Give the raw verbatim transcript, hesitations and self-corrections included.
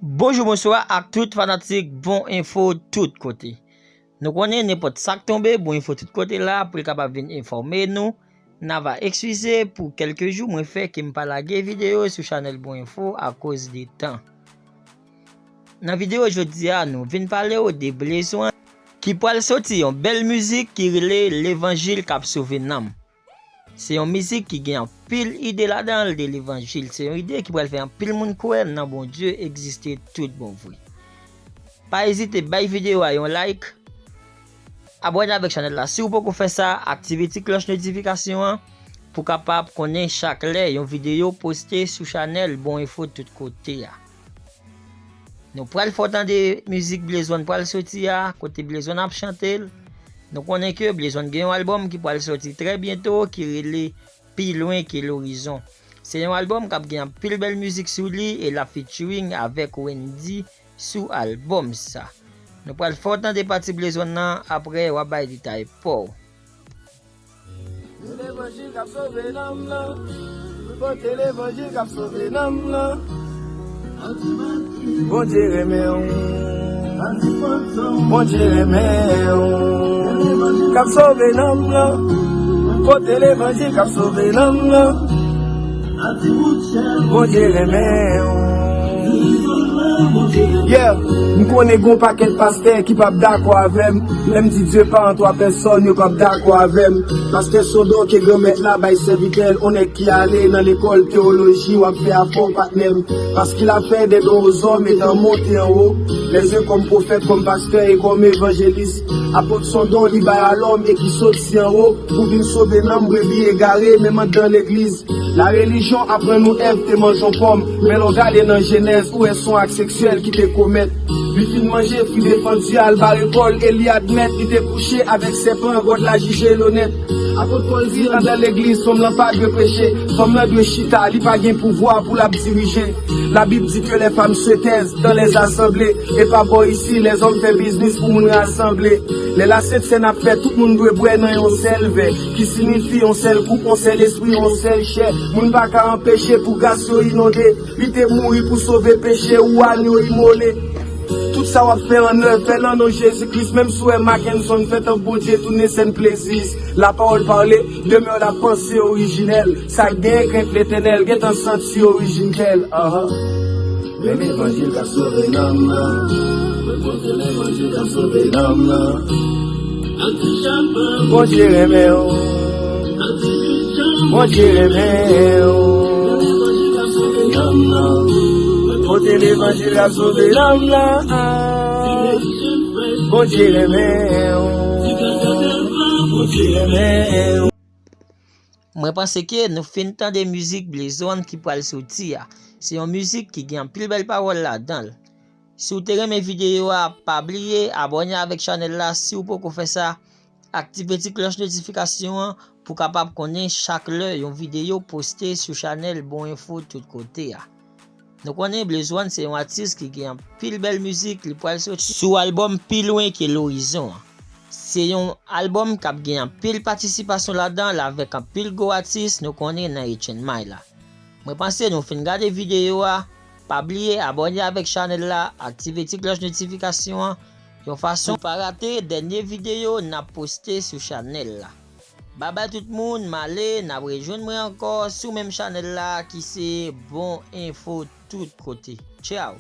Bonjou, bonswa ak tout fanatik Bon Enfo tout kote. Nou konnen nenpòt sa k tonbe, Bon Enfo tout kote la pou l kapab vin enfòme nou. N a va eskize pou kèlke jou mwen fè ke m pa lage videyo sou chanèl Bon Enfo akoz de tan. Nan videyo jodi a, nou vin pale w de Blaze One ki pral soti yon bèl mizik ki rele Levanjil k ap sove nanm. Se yon mizik ki gen anpil ide ladan l de levanjil. Se yon ide ki pral fè anpil moun kwè nan Bondye egziste tout bon vre. Pa ezite bay videyo a yon like. Abòne avèk chanèl la si w poko fè sa, aktive ti klòch notifikasyon an pou kapab konnen chak lè yon videyo poste sou chanèl Bon Enfo tout kote a. Nou pral fè w tande mizik Blaze One pral soti a, kote Blaze One ap chante l. Nou konnen ke Blaze One gen yon albòm ki pral soti trè byento ki rele Pi lwen ke lorizon. Se yon albòm k ap gen anpil bèl mizik sou li e l ap featuring avèk Wendy sou albòm sa. Nou pral fè w tande pati Blaze One nan, apre w ap bay detay pa w. Levanjil k ap sove nanm nan. Pote levanjil k ap sove nanm nan. Bondye renmen w. Bondye renmen w. K ap sove nanm nan. Pote levanjil k ap sove nanm nan. Bondye renmen w. Yeah, m konnen gon pakèt pastè ki p ap dakò avè m. Lè m di Dye pa an twa pèsòn, yo p ap dakò avè m. Pastè se yon don ke Granmèt la bay sèvitè l, on nèg ki ale nan lekòl teyoloji, w ap fè afè w, patnè m. Parce qu'il a fait des dons aux hommes étant monté en haut, les uns comme prophètes, comme pasteurs et comme évangélistes. Apot se yon don li bay a lòm e ki soti anwo pou vin sove nanm brebi egare, menm anndan legliz. Larelijyon aprann nou Èv te manje yon pòm, men lè w gade nan Jenèz, ou wè se yon ak seksyèl ki te komèt. Li fin manje fwi defandi a, l bare kò l e li admèt li te kouche avèk sèpan, God la jije l onèt. Apot Pòl di anndan legliz, fanm lan pa dwe preche, fanm lan dwe chita, li pa gen pouvwa pou l ap dirije. Labib di ke les femmes se taisent dans les assemblées, e pa bò isi, lèzòm fè biznis pou moun rasanble. Lè Lasent Sèn ap fèt, tout moun dwe bwè nan yon sèl vè, ki siyifi yon sèl koup, yon sèl lespri, yon sèl chè. Moun pa ka anpeche pou gras yo inonde. Li te mouri pou sove peche ou, ane yo imole. Tout sa w ap fè an nèv, fè l an non Jezi Kris. Menm si w wè Mackenson fèt an Bondye tounen sèn plezis. La parole parle, demeure la pensée originelle. Sa k genyen krent Letènèl, gentan santi orijin kè l. Ahan. Men levanjil k ap sove nanm nan. Pote levanjil k ap sove nanm nan. Bondye renmen w. Bondye renmen w. Pote levanjil k ap sove nanm nan. Bondye renmen w. Bondye renmen w. Mwen panse ke nou fin tande mizik Blaze One ki pral soti a. Se yon mizik ki gen anpil bèl pawòl ladan l. Si w te renmen videyo a, pa bliye abòne avèk chanèl la si w poko fè sa. Aktive ti klòch notifikasyon an pou w kapab konnen chak lè yon videyo poste sou chanèl Bon Enfo tout kote a. Nou konnen Blaze One se yon atis ki gen anpil bèl mizik, li pral soti sou albòm Pi lwen ke lorizon an. Se yon albòm k ap gen anpil patisipasyon ladan l avèk anpil gwo atis nou konnen nan H N M I la. Mwen panse nou fin gade videyo a, pa bliye abòne avèk chanèl la, aktive ti klòch notifikasyon an, yon fason pou pa rate dènye videyo n ap poste sou chanèl la. Babay tout moun, m ale, n ap rejwenn mwen ankò sou menm chanèl la ki se Bon Enfo tout kote. Tchaw!